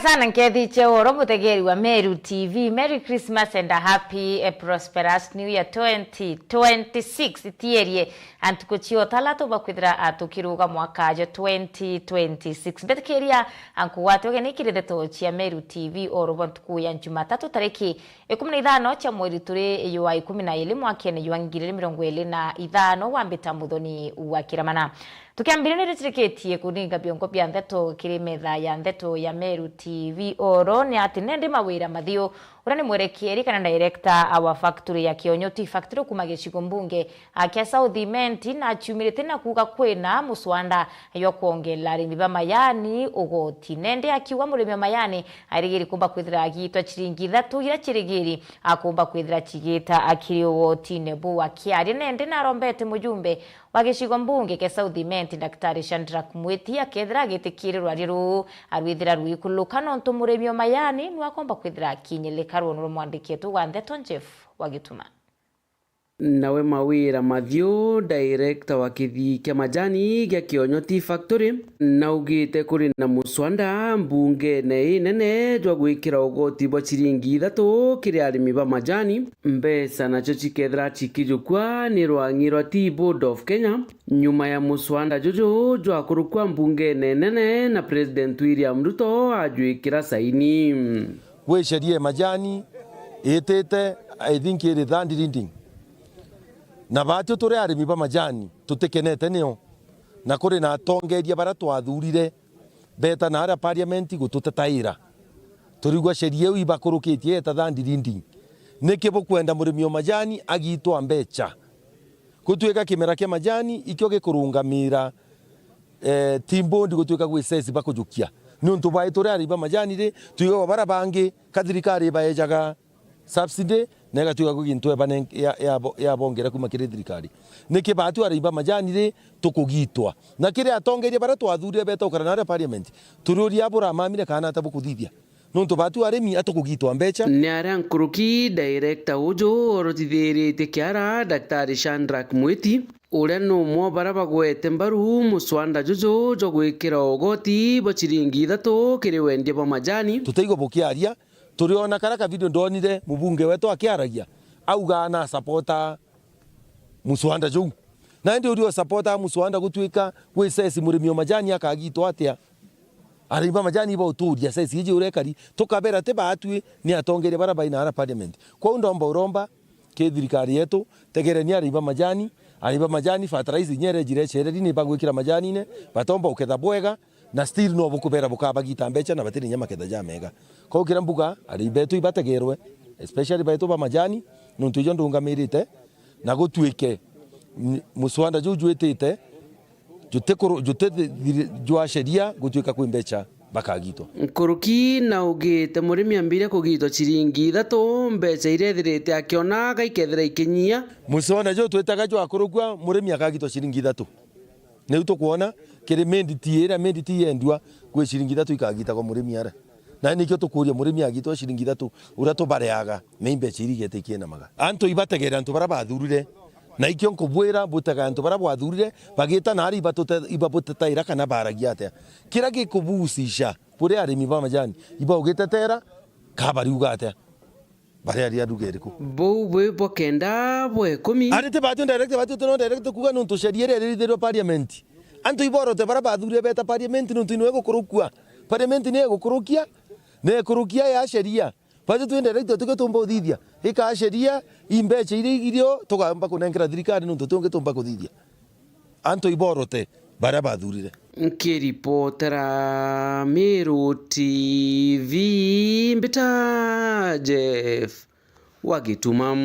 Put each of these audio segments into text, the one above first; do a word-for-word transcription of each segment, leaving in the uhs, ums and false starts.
Sana nkethi cia oro mutegeri wa Meru T V. Merry Christmas and a happy, eh, prosperous New Year twenty twenty-six. Itierie antuku cio tala tubakwithira atukiruga mwaka jo twenty twenty-six. Mbetikiria ankugwate ugeni kiri ndeto cia Meru T V oro bwa ntuku ya Jumatatu tariki ikumi na ithano cia mweri turi ywa ikumi na ili mwakene ywa ngiri mirongo ili na ithano, wambita Muthoni wa Kiramana. Tukiambiria ni ritirikitie kuninga biongo bia ndeto kiri metha ya ndeto ya Meru T V. Oro ni ati nendi Mawira Mathiu, uria ni mwerekieri kana director wa factory ya Kionyo Tea Factory kuma gicigo mbunge a kia South Imenti, na aciumirite na kuuga kwina muswanda jwa kwongela arimi ba majani ugoti. Nendi akiuga murimi wa majani arigiri kumba kwithira agitwa ciringi ithatu iria cirigiri akumba kwithira cigita akiri ugotine buu. Akiaria nendi narombete mujumbe wa gicigo mbunge kia South Imenti, Daktari Shadrack Mwiti, akethira agitikirirwa ari ruu arwithira rwikuluka nontu murimi wa majani nwakomba kwithira akinyilika. Rwonu rwa mwandiki wetu wa ndeto Jeff Wagituma. Nawe Mawira Mathiu, director wa kithii kia majani gia Kionyo Tea Factory, naugite kuri na muswanda mbungene inene jwa gwikira ugoti bwa ciringi ithatu kiri arimi ba majani, mbeca nacio cikethira cikijukua ni rwang'i rwa Tea Board of Kenya, nyuma ya muswanda juju jwakurukua mbungene nene na President William Ruto ajwikira saini. Gwi sheria ya majani itite, I think, iri third reading. Na baatwi turi arimi ba majani tutikenete nio. Na kuri na atongeria baria twathurire beeta na aria parliament gututetaira. Turigua sheria iu ibakurukitie yeta third reading. Niki bukwenda murimi o majani agitwa mbecha? Gutuika kimera kia majani ikio gikurungamira, eh, Tea Board gutuika gwi cess bakujukia. Niuntu bwai turi arimi ba majani ri, twigagwa baria bangi ka thirikari ibaejaga subsidy, na igatuika gwi gintu ebane-, ya, ya bo-, yabongera kuma kiri thirikari. Niki baatwi arimi ba majani ri, tukugitwa? Na kiri atongeria baria twathurire beeta gukara na aria parliament, turiuria buramamire kana ata bukuthithia? Nontu baatwi arimi atukugitwa mbecha. Ni aria nkuruki director uju orotithiritie kiara Daktari Shadrack Mwiti, uria ni umwe o baria bagwete mbaru muswanda juju jwa gwikira ugoti bwa ciringi ithatu kiri wendia bwa majani. Tutaigua bukiaria, turiona karia ka video ndonire mubunge wetu akiaragia, auga na supporter muswanda juu. Na indi uria usupporta muswanda gutuika gwi cess murimi o majani akagitwa atia? Arimi ba majani ibauturia cess iji uria ikari, tukabera ti baatwi, ni atongeria baria bai na ara parliament. Kwou ndomba uromba ki thirikari yetu, tegereni arimi ba majani, arimi ba majani, fertilizer inya irejire icereri ni bagwikira majanine, batomba uketha bwega, na still no bukubera bukabagita mbecha na batiri inya maketha jamega. Kwou kiria mbuga, arimi betu ibategerwe, especially betu ba majani, nontu ijo ndungamirite, na gutuike, m-, muswanda juu jwitite, jutikuru-, juti thi-, thiri-, jwa sheria gutuika kwi mbecha bakagitwa. Nkuruki na ugite murimi ambire kugitwa ciringi ithatu, mbecha iria ethirite akiona gaikethira ikinyia. Muswanda juu twitaga jwakurukua, murimi akagitwa ciringi ithatu. Niu tukwona kiri mindi ti iria mindi ti yendua, kwi ciringi ithatu ikagitagwa murimi aria. Na nikio tukuria murimi agitwa ciringi ithatu, uria tubareaga, ni mbecha iria igete ikienamaga. Antu ibategere antu baria bathurire. Na ikio nkubwira, butega antu baria bwathurire, bagita na ari ibatute-, ibabutetaira kana baragia atia. Kiria gikubusica, buri arimi ba majani, ibaugitetera, ka bariuga atia? Baria aria nduga iriku? Buu bwi bwa kenda bwa ikumi. Ari ti baatwi direct, baatwi tino direct kuuga nontu sheria iria irithirwe parliament. Antu iborote baria bathurire beta parliament nontu niwe gukurukua. Parliament niyo igukurukia, na ikurukia ya sheria. Baatwi twi direct tuke tumba uthithia. Ikaa sheria, i mbecha iria irio tugamba kunenkera thirikari nontu tiongi tumba kuthithia. Antu iborote baria bathurire. Nkiripotera Meru T V, mbita Jeff wa Gituma.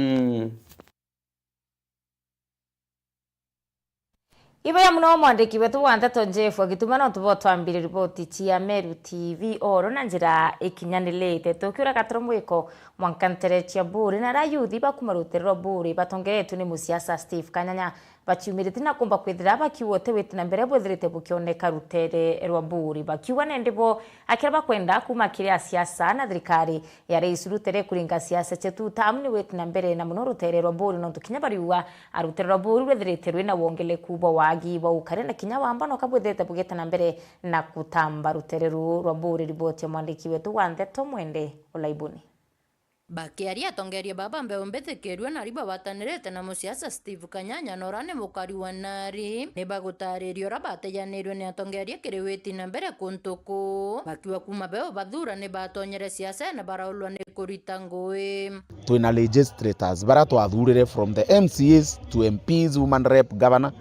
Iboya muno mwandiki wetu wa nteto Jeff wa Gituma, no tubo twambire riboti cia Meru T V oro na njira ikinyanilite. Tukiura gatoro mwiko mwanka ntere cia Buri, na aria yuthi bakuma rutere rwa Buri batongeretwe ni musiasa Steve Kanyanya. baciumirite na kumba kwithira bakiuga uti witi na mbere bwithirite bukioneka rutere rwa Buuri, bakiuga nendi bo akira bakwenda kuma kiri asiasa na thirikari ya Rais Rutere kuringa siasa cia two term ni witi na mbere na muno rutere rwa Buuri, nontu kinya bariuga rutere rwa Buuri rwithirite rwina wongeleku bwa wagi bwa ukari na kinya wambano kabwithirite bugite na mbere na kutamba rutere ruu rwa Buuri. Riboti ya mwandiki wetu wa ndeto Mwende Olaibuni. Bakiaria, atongeria baba mbeu mbithikirue nari bagwatanirite na musiasa Steve Kanyanya na uria ni mukari wa Nari, ni bagutariria uria batejanirue ni atongeria kiri witi na mbere kuntu kuu. Bakiuga kuma beu bathura ni batonyere siasene baraulwa ni kurita ngui. Twina legislators baria twathurire from the M C As to M Ps, woman rep, governor,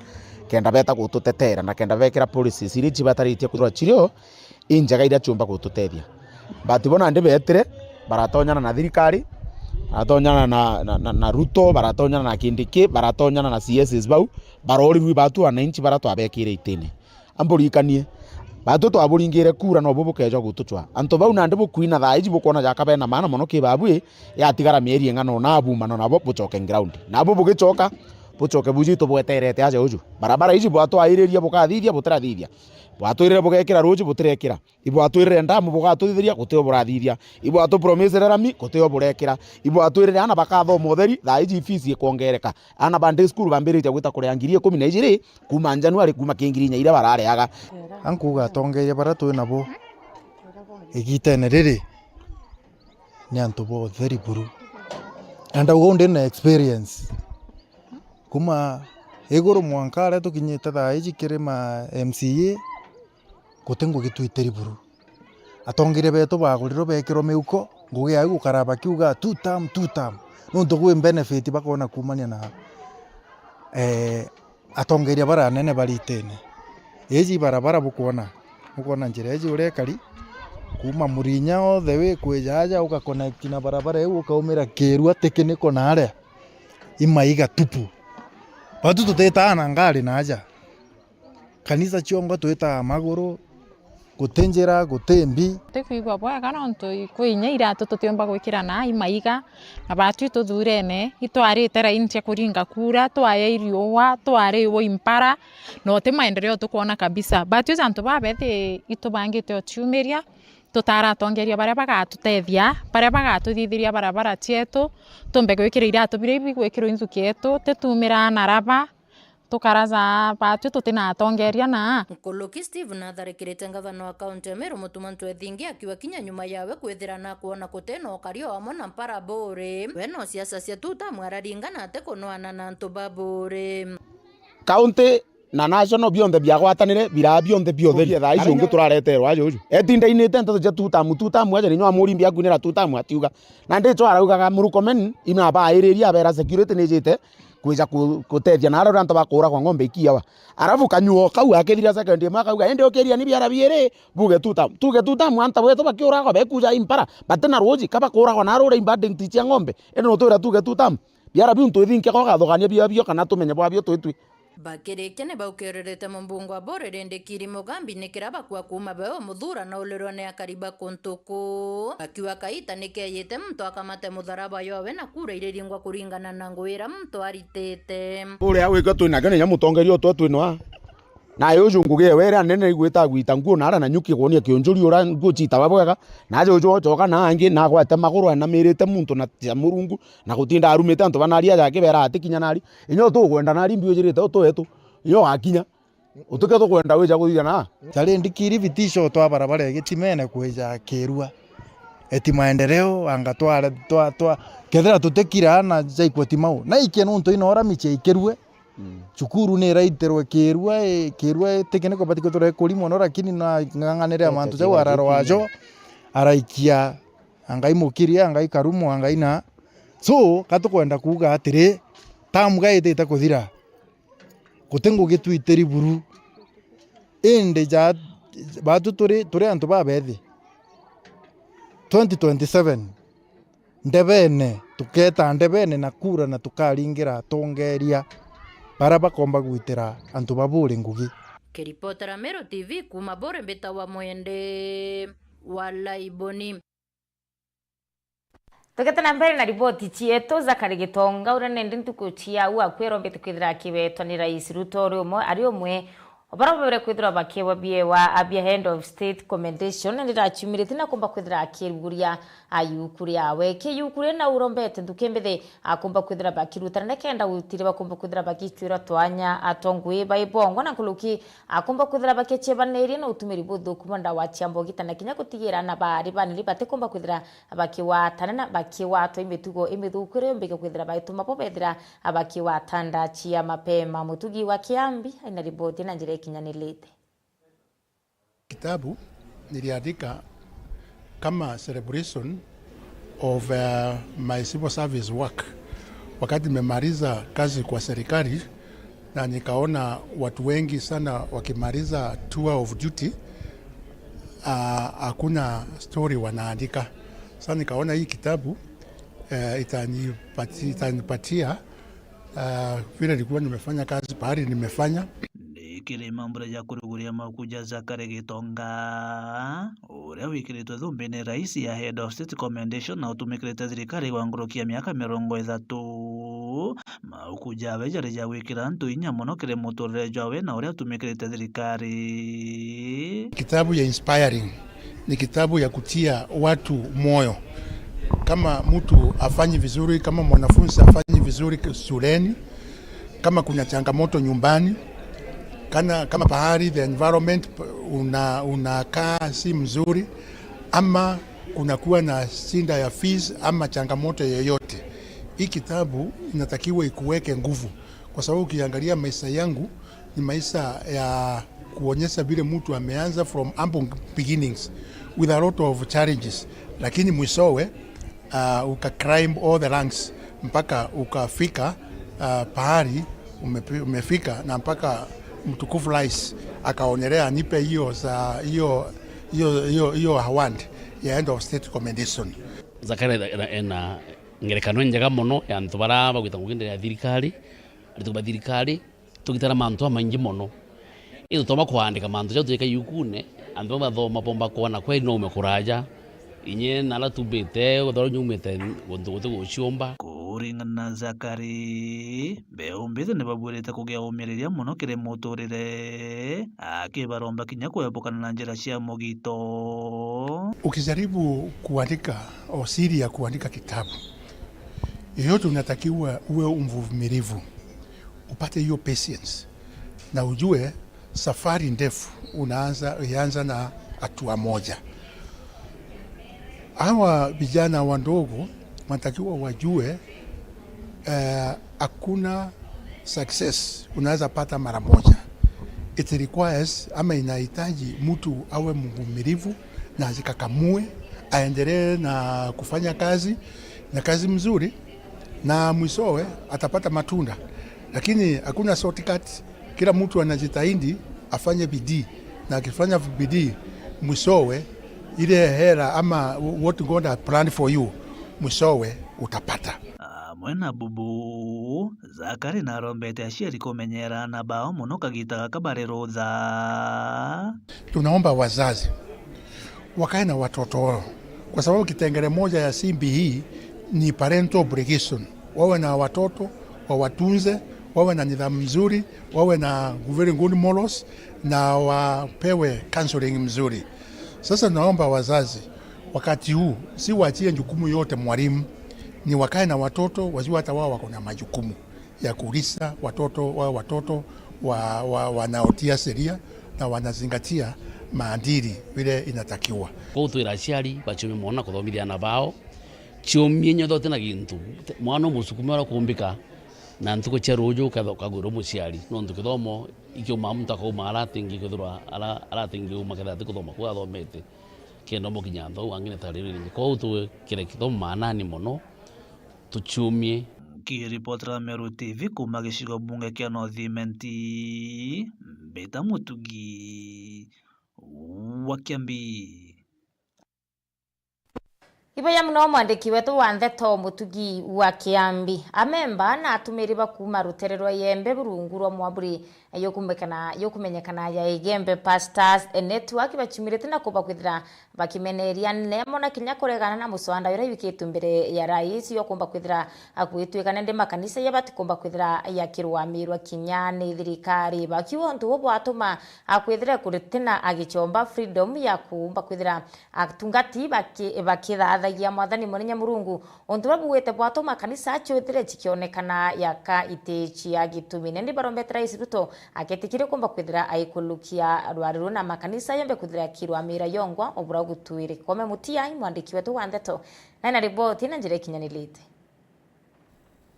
kenda beta gututetera na kenda bekira policies iria cibataritie kuthura cirio injega iria ciumba gututethia. But bo nandi betire, baratonyana na thirikari, baratonyana na, na, na, na Ruto, baratonyana na Kindiki, baratonyana na C Ss bau, barorirwe batu wananchi baria twabekire itine. Amburirikanie, batu twaburingire kura, nobu bukeja gutucwa. Antu bau nandi bukwina thaa iji bukwona jaka bena maana mono ki babui, yatigara mieri ing'ana ona abumana nabo bucoke ground. Nabo bugicoka, bucoke buji tubweterete aja uju. Barabara iji bwatwairiria bukathithia, butirathithia. Bwatwirire bugekira ruji, butirekira. Ibwatwirire ndamu bugatuthithiria, gutio burathithia. Ibwatupromisire rami, gutio burekira. Ibwatwirire ana bakathoma utheri, thaa iji fees ikwongereka. Ana ba day school bambiritie gwita kuria ngiri ikumi na ijiri kuma January, kuma ki ngiri inya iria barareaga. Ankuga atongeria baria twi nabo igitene riri ni antu ba utheri buru. Na ndauga uu ndi na experience. Kuma iguru mwanka aria tukinyite thaa iji kiri ma M C A, guti ngugi twitiri buru. Atongeria betu bagurirwe bekirwe miuko, ngugi yao igukara bakiuga two term, two term. Nontu gwi benefit bakona kumania na, eh, atongeria baria anene bari itene. Iji barabara bukwona, bukwona njira iji uria ikari, kuma Murinya all the way kwija aja, uga connect na barabara iu, ukaumira Kirua, Tikiniko na aria, i maiga tupu. Batu tutitaa na ngari na aja. Kanisa ciongo twitaa maguru, guti njira, guti mbi. Tukwigua bwega nontu kwi inya iratu tutiumba gwikira na i maiga, na batu ituthurene, itwarite raini cia kuringa kura, twaya iriuwa, twariwa impara, na uti maendeleo tukwona kabisa. Batu iji antu babethi itubangite uciumiria, tutara atongeria baria bagatutethia, baria bagatuthithiria barabara cietu, tumbe gwikira iratu biria bigwikirwa inthuki yetu, titumiraa na raba, tukaraja batu tutina atongeria na. Nkuluki Steve natharikirite ngavana wa kaunti ya Meru Mutuma M'Ethingia akiuga kinya nyuma yawe kwithira na kwona kutina ukario amwe na mpara Buuri, we no siasa cia two term araringana ati kunwana na antu ba Buuri. Kaunti na national bionthe biagwatanire, biraa bionthe biothe. Thaa ici ungi turareterwa aja uju. Etindainite nteto cia two term, two term aja ninyo amuri mbi akwinira two term atiuga. Na ndicho araugaga Murkomen, ina abairiria abera security nijite kwija ku-, kutethia na aria antu bakuragwa ng'ombe ikiawa. Arafu kanyuo kau akithira second imwe akauga, "Indi ukiria ni biara biiri, buge two term." Tuge two term, antu betu bakiuragwa bekuja impara, batina ruji, ka bakuragwa na aria uria imbadenti cia ng'ombe. Indi nutwira tuge two term. Biara biu ntwithinke ko gathugania bio bio kana tumenye bwa bio twitwi. Bakirikia ni baukiririte mumbunge wa Buuri Rindikiri Mugambi ni kira bakua kuuma beu muthura na ulirwa ni akari ba kuntu kuu. Bakiuga kaita ni keyite muntu akamate mutharaba yowe na kura iriringwa kuringana na ngui iria muntu aritite. Uria wikio twinakio ni nya mutongeria utwe twinwa. Nayo uju ngugi ewe iria nene igwita gwita nguo na aria na nyuki kwonia kiunjuri uria nguo ciitagwa bwega. Naje uju ocoka na angi na agwate maguru enamirite muntu na cia Murungu. Na gutinda arumite antu banaria aja akibera ati kinya nari. Inya utukwenda nari mbiujirite utu wetu. Inya ugakinya. Utuke tukwenda wija kuthithia na. Tari ndikiri vitisho twa barabara igitimene kwija Kirua. Eti maendeleo, anga tware, twa, twa, kethira tutikira na jaikwa timau. Na ikie nuntu ina ora michia ikirue. Mm. Cukuru ni iraitirwe Kirua, i, Kirua itikene kubati kutura ikuri mono, lakini na ng'ang'anire mantu jau araro ajo, araikia Angai mukiria, Angai karumo, Angai na. So, gatukwenda kuuga atiri, tamu gaitite kuthira. Guti ngugi twitiri buru. Indi ja, batu turi, turi antu babethi. Twenty twenty-seven, ndebene, tuketa ndebene na kura na tukaringira atongeria bara bakomba gwitira antu ba Buuri ngugi. Kiripotera Meru T V kuuma Buuri mbitawa Mwende wa Laiboni. Tugete na mbere na riboti cietu, Zakari Gitonga, uria nende ntuku cia au akwerombete kwithira akibetwa ni Rais Ruto, uri umwe, ari umwe o baria babere kwithirwa bakiwa biewa abia Head of State Commendation, niraciumiritie na kumba kwithira akiruguria ayuku riawe. Kiyuku ri na urombete nthuki mbithi akumba kwithira bakirutana, nikenda utire bakumba kwithira bagicwirwa twanya atongwi bai bongwa na nkuruki akumba kwithira bakichebaniria na utumiri buthuku bwa ndawa cia mbogita na kinya gutigira na bari baniri batikumba kwithira bakiwatana na bakiwatwa imitugo imithuku iria yombike kwithira baituma bo bethira bakiwata nda cia mapema. Mutugi wa Kiambi aina riboti na njira ikinyanirite. Kitabu niliandika kama celebration of, uh, my civil service work. Wakati nimemaliza kazi kwa serikali, na nikaona watu wengi sana wakimaliza tour of duty, ah, hakuna story wanaandika. Sasa nikaona hii kitabu, eh, itanipati-, itanipatia, ah, vile nilikuwa nimefanya kazi, pahali nimefanya. Ni kiri mambura ja kuruguria mauku ja Zakari Gitonga, uria wikiritwe thumbini rais ya Head of State Commendation na utumikirite thirikari gwa nguruki ya miaka mirongo ithatu. Mauku jawe jari ja gwikira antu inya mono kiri muturire jwawe na uria atumikirite thirikari. Kitabu ya inspiring, ni kitabu ya kutia watu moyo. Kama mtu afanyi vizuri, kama mwanafunzi afanyi vizuri shuleni, kama kuna changamoto nyumbani, kana, kama pahali the environment una-, unakaa si mzuri, ama kunakuwa na shida ya fees ama changamoto yoyote, hii kitabu inatakiwa ikuweke nguvu, kwa sababu ukiangalia maisha yangu ni maisha ya kuonyesha vile mtu ameanza from humble beginnings with a lot of challenges, lakini mwishowe, ah, uka climb all the ranks mpaka ukafika, ah, pahali umepi-, umefika, na mpaka mtukufu rais akaonelea anipe hiyo za, hiyo, hiyo, hiyo, hiyo award ya Head of State Commendation. Zakaria ena, ena ngerekano njega mono ya antu bara bagwita ngugi ndene ya thirikari, aritu ba thirikari, tugitara mantu jamaingi mono. Indi tutoma kwandika mantu jau twika yukune, antu bau bathoma bomba kwona kweli no ume kuraja. Inye nara tumbite, uthoro nyumite guntu guti guciumba. Kuringana na Zakari, mbeu mbithi ni babwirite kugia umiriria mono kiri muturire, akibaromba kinya kwebukana na njira cia mugito. Ukijaribu kuandika, o siri ya kuandika kitabu yoyote, unatakiwa uwe mvumilivu, upate hiyo patience, na ujue safari ndefu unaanza, ianza na hatua moja. Hawa vijana wadogo wanatakiwa wajue, eh, hakuna success unaweza pata mara moja. It requires, ama inahitaji mtu awe mvumilivu na ajikakamue, aendelee na kufanya kazi, na kazi mzuri, na mwishowe atapata matunda. Lakini hakuna shortcut, kila mtu anajitahidi afanye bidii, na akifanya bidii, mwishowe ile hela ama what God has planned for you, mwishowe utapata. Amwe na bubu, Zakari narombete aciari kumenyera aana bao mono kagita gaka bari rutha. Tunaomba wazazi wakae na watoto wao, kwa sababu kitengele moja ya C B E ni parental obligation. Wawe na watoto, wawatunze, wawe na nidhamu nzuri, wawe na very good morals, na wapewe counseling mzuri. Sasa naomba wazazi, wakati huu, si waachie jukumu yote mwalimu, ni wakae na watoto, wajue hata wao wako na majukumu ya kulisha watoto, wa watoto wa, wa, wanaotia sheria na wanazingatia maadili vile inatakiwa. Kwou twira aciari baciumie mono na kuthomithia aana bao, ciumie inya uti na gintu, mwana umusukume uria ukumbika, na ntuku cia ruuju uketha ukagwirwa muciari, nontu kithomo ikiumaa muntu akauma ara atingi kwithirwa ara, ara atingi uma ketha atikuthoma kuu athomete, kenda umukinya nthau angi ni ta riu ringi. Kwou twikire kithomo maanani mono, tuciumie. Nkiripotera Meru T V kuuma gicigo bunge kia North Imenti, mbita Mutugi wa Kiambi. Iboya muno mwandiki wetu wa ndeto Mutugi wa Kiambi. Amemba na atumiri ba kuuma rutere rwa Igembe burungu rwa mwaburi yukumekana-, yukumenyekana ya Igembe Pastors Network bachumirite na kumba kwithira bakimeneria nemo na kinya kuregana na muswanda uria wikitwe mbere ya rais yo kumba kwithira gwitwika nende makanisa ya batikumba kwithira yakirwamirwa kinya ni thirikari. Bakiuga untu buu bwatuma akwithira kuri tina agichomba freedom ya kumba kwithira atungati baki-, bakithathagia Mwathani Munene Murungu. Untu buria bugwite bwatuma kanisa acio ithire cikionekana yaka iti cia gitumi. Nandi barombete Rais Ruto aketikiria kumba kwithira aikulukia rwari ruu na makanisa yombe kwithira yakirwamira yongwa o buria gutwire. Kome Mutia, mwandiki wetu wa ndeto, naina riboti na njira ikinyanirite.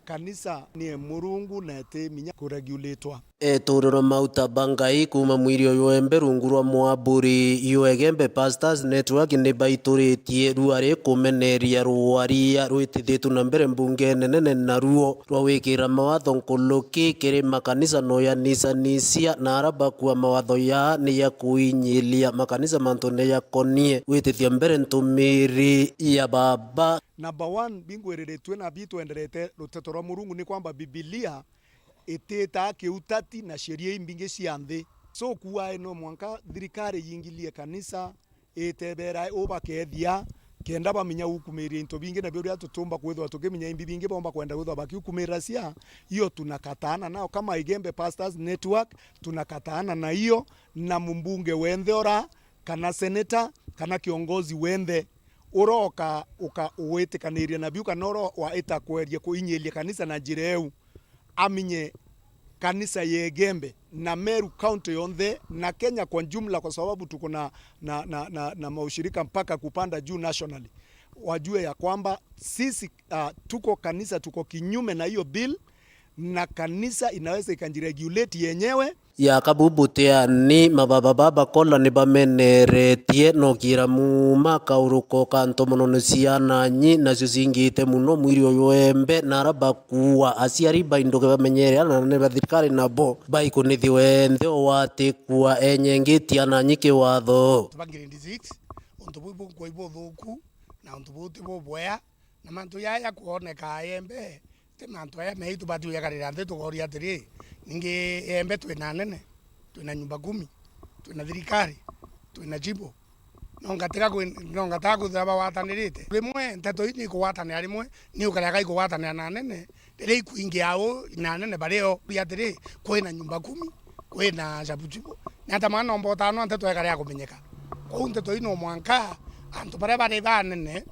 Kanisa ni Murungu na iti minya kuregulatwa. Eturiro mauta ba Ngai kuuma mwiri uyu Embe rungu rwa mwaburi yu Egembe Pastors Network ni baituritie ruari kumeneria rwaria rwitithitue na mbere mbunge nene naruo rwa wikira mawatho nkuruki kiri makanisa no yanisanisia na ara bakua mawatho ya ni ya kuinyilia makanisa mantune yakonie gwitithia mbere ntumiri ya baba. Number one, bingwiriritue na bitwenderete ruteto rwa Murungu ni kwamba Bibilia ititaa kiutati na sheria imbingi cia nthi. So, kuae no mwanka thirikari yingilie kanisa, itebera u bakethia, kenda bamenya ukumiria into bingi, na biria tutumba kwithwa tukimenya imbi bingi bomba kwenda kwithwa bakiukumirira cia, hiyo tunakataana nao. Kama Igembe Pastors Network, tunakataana na hiyo, na mumbunge wenthe ora, kana seneta, kana kiongozi wenthe, uroka uka-, uwitikaniria na biu, kana uro waita kweria kuinyiria kanisa na njira iu, aminye kanisa ya Igembe na Meru County yonthe na Kenya kwa jumla, kwa sababu tuko na, na, na, na, na maushirika mpaka kupanda juu nationally, wajue ya kwamba sisi, ah, tuko kanisa, tuko kinyume na hiyo bill, na kanisa inaweza ikajiregulate yenyewe. Ya kabubuteani, mababa ba bakola ni bameneretie, no kira muuma kauruko ka ntomono ni ciana nyi, nacio cingite muno mwiri uyu Embe, na ara bakuua aciari bainduke bamenyere ana ni ba thirikari nabo baikunithie wenthe o watikua enyengitie ana nyi kiwatho. Ba grade six, untu buu bukwai buthuku, na untu buu ti bubwea, na mantu jaa jakwoneka Embe, ti mantu aya mei tubati ujakarira nthi tukoria atiri, ningi Embe twina anene, twina nyumba kumi, twina thirikari, twina chibo. No ngatiga kwi-, no ngatiga kwithira bagwatanirite. Rimwe nteto ii ni ikugwatanira rimwe, ni ukarega ikugwatanira na anene, riria ikwingia au na anene bario, uria atiri, kwina nyumba kumi, kwina chabuchibu. Ni ata mwana omba utanwa nteto ekare ya kumenyeka? Kwou nteto ii no mwanka antu baria bari banene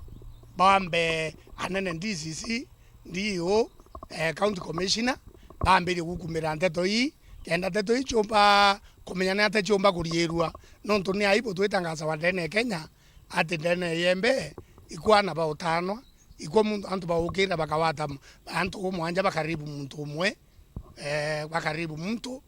bambe, anene D C C, D O, eh, county commissioner, bambirie gukumira nteto ii, kenda nteto ii ciumba kumenya ni ata ciumba kuriirua, nontu ni aibu twitangasawa ndene ya Kenya ati ndene ya Igembe ikwana bautanwa, ikwa muntu, antu baukira bakawata m-, antu umwanja bakaribu muntu umwe, eh, bakaribu muntu,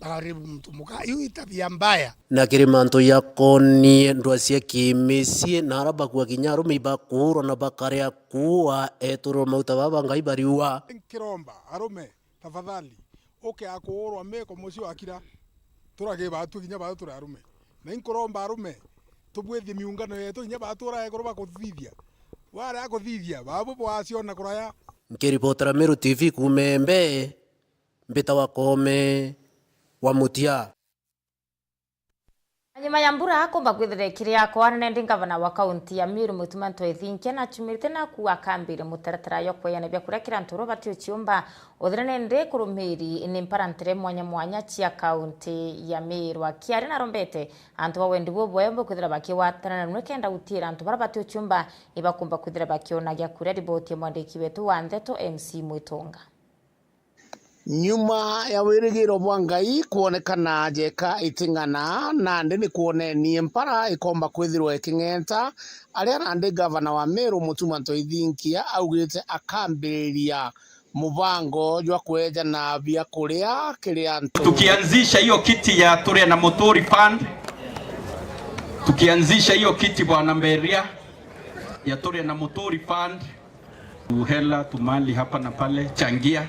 bakaribu muntu muka. Iu i tabia mbaya. Na kiri mantu jakonie ndwaa cia kimicii, na ara bakua kinya arume ibakuurwa na bakaria kuua, eturwa mauta baba Ngai bariua. Nkiromba arume, tafadhali, uke akuurwa meko mucii wakira. Turage baatu kinya baatu turi arume. Na inkuromba arume, tubwithie miungano yetu kinya baatu urae kuru bakuthithia. Ware akuthithia, babu bwaciona kuraya. Nkiripotera Meru T V kuuma Embe, mbita wa Koome wa Mutia. Na nyuma ya mbura kumba kwithira ikiri yakwa, nene ndi ngavana wa kaunti ya Meru Mutuma Ntwethinkia nachumirite naku akambire mutaratara yo kweyana biakuria kiri antu uria bati uchiumba uthire nende kurumiri ni mparantere mwanya mwanya cia kaunti ya Meru. Akiaria narombete antu ba wendi bubwe bwe kwithira bakigwatana na nwe kenda gutiira antu baria bati uchiumba ibakumba kwithira bakiona giakuria. Riboti ya mwandiki wetu wa ndeto M C Mwitunga. Nyuma ya wirigiro bwa Ngai kwonekana jeka iting'ana, nandi ni kwonenie mpara ikomba kwithirwa iking'enta, aria nandi gavana wa Meru Mutuma Ntoithinkia augite akambiriria mubango jwa kwejana biakuria kiri antu. Tukianzisha hiyo kiti ya Turia na Muturi Fund, tukianzisha hiyo kiti, Bwana Mberia, ya Turia na Muturi Fund, tu hela, tu mali hapa na pale, changia,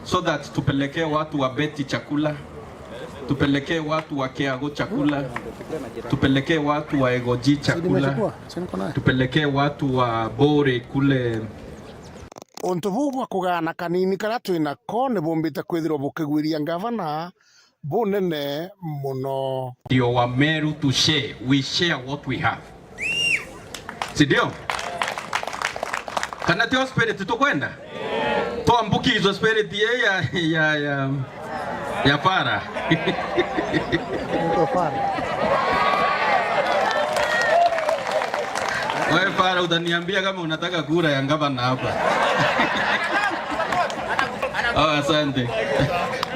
so that tupelekee watu wa Beti chakula, Tupelekee watu wa Kiagu chakula. Tupelekee watu wa Egoji chakula. Tupelekee watu wa Bore kule. Untu buu bwa kugaana kanini karia twi nako ni bumbite kwithirwa bukigwiria ngavana bunene muno. Ndio wa Meru to share, we share what we have. Si ndio? Kana tio spirit tukwenda? Twambukizwe spirit ye ya, ya, ya, ya Farah. Wewe Farah, utaniambia kama unataka kura ya gavana hapa. Oh, asante.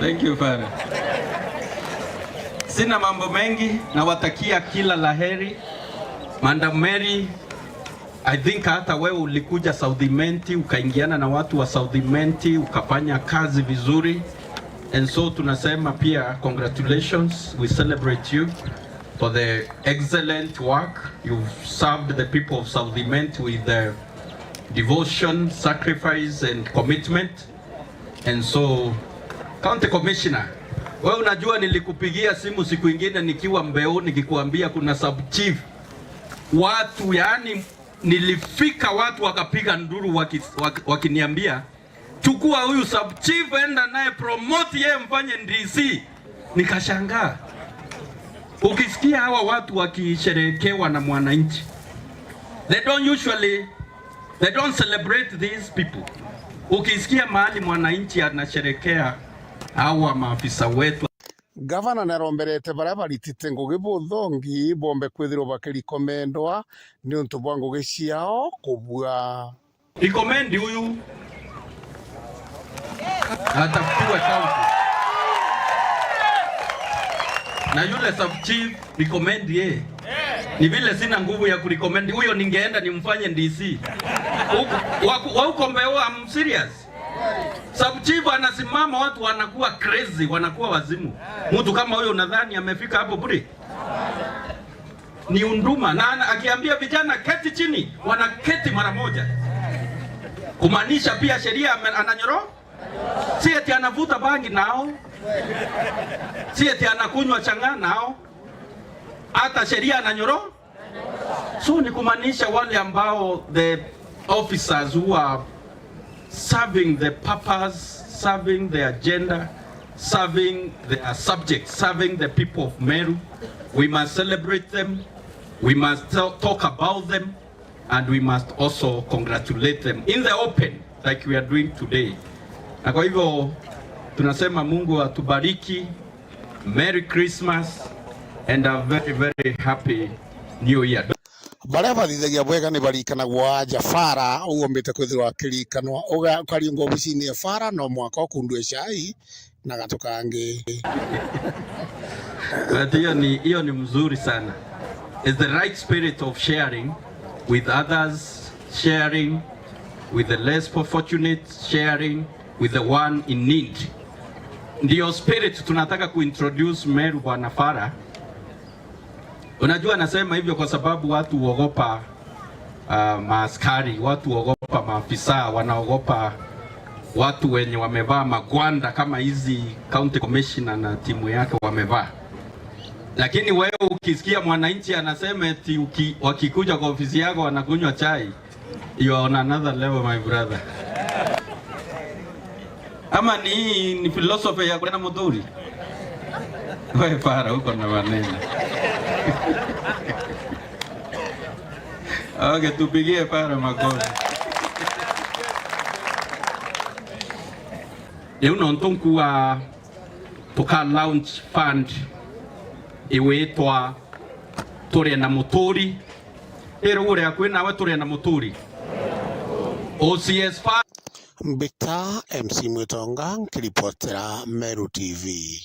Thank you, Farah. Sina mambo mengi, nawatakia kila la heri. Madam Mary, I think hata wewe ulikuja South Imenti, ukaingiana na watu wa South Imenti, ukafanya kazi vizuri. And so tunasema pia congratulations, we celebrate you for the excellent work. You've served the people of South Imenti with the devotion, sacrifice and commitment. And so, County Commissioner, wewe unajua nilikupigia simu siku ingine nikiwa Mbeu nikikuambia kuna sub chief. Watu, yaani, nilifika watu wakapiga nduru waki-, waki-, wakiniambia, "Chukua huyu sub chief, enda naye promote yeye mfanye D C." Nikashangaa. Ukisikia hawa watu wakisherehekewa na mwananchi, they don't usually, they don't celebrate these people. Ukisikia mahali mwananchi anasherekea hawa maafisa wetu. Gavana naromberete baria baritite ngugi buthongi bombe kwithirwa bakirikomendwa niuntu bwa ngugi ciao kubua. Recommend huyu atafutiwe county. Na yule sub chief, recommend yeye. Ni vile sina nguvu ya kurecommend huyo, ningeenda nimfanye D C. Huku, wa, wa huko Mbeu, I'm serious. Sub chief anasimama, watu wanakuwa crazy, wanakuwa wazimu. Mtu kama huyo unadhani amefika hapo bure? Ni unduma. Na ana-, akiambia vijana, "Keti chini," wanaketi mara moja. Kumaanisha pia sheria ame-, ananyoro-, si eti anavuta bangi nao, si eti anakunywa chang'aa nao, hata sheria ananyoro-, so ni kumaanisha wale ambao, the officers who are serving the purpose, serving the agenda, serving their subjects, serving the people of Meru, we must celebrate them, we must tell, talk about them, and we must also congratulate them in the open like we are doing today. Na kwa hivyo tunasema Mungu atubariki. Merry Christmas and a very, very happy New Year. Baria bathithagia bwega ni barikanagwa aja. Farah, ugombite kwithirwa akirikanwa, uga-, ukariungwa obicini ya Farah, no mwaka ukundue chai na gatu kangi. But hiyo ni, hiyo ni mzuri sana. It's the right spirit of sharing with others, sharing with the less fortunate, sharing with the one in need. Ndio spirit tunataka kuintroduce Meru, Bwana Farah. Unajua, nasema hivyo kwa sababu watu huogopa, ah, maaskari, watu huogopa maafisa, wanaogopa watu wenye wamevaa magwanda kama hizi county commissioner na timu yake wamevaa. Lakini wewe ukisikia mwananchi anasema eti uki-, wakikuja kwa ofisi yako wanakunywa chai, you are on another level, my brother. Ama ni, ni philosophy ya kwenda Muturi? We Farah, uko na maneno. Okay, tupigie Farah makofi. Riu nontu nkua tuka launch fund iwitwa Turie na Muturi. Iri uria kwi nawe Turie na Muturi. O C S Farah. Mbita M C Mwitonga nkiripotera Meru T V.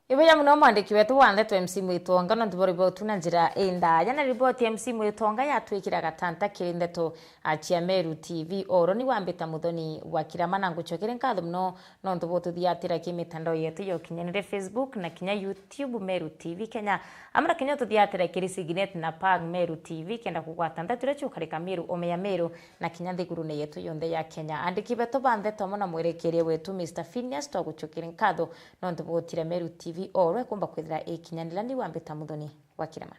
Ibuya muno mwandiki wetu wa ndeto M C Mwitonga nontu bwa riboti na njira indaya. Na riboti ya M C Mwitonga yatwikira gatanta kiri ndeto a cia Meru T V. Oro ni wambita Muthoni wa Kirama, na ngucokere nkatho muno nontu bwa ututhiatira ki mitandao yetu ya ukinyanire, Facebook na kinya YouTube Meru T V Kenya, amwe na kinya ututhiatira kiri Signet na Pag Meru T V kenda kugwata ndeto iria ciukarika Meru, ome ya Meru na kinya nthigurune yetu yonthe ya Kenya. Andiki betu ba ndeto amwe na mwerekeria wetu Mister Phineas, twagucokere nkatho nontu bwa utira Meru T V oro ikumba kwithira ikinyanira. Ni wambita Muthoni wa Kirama.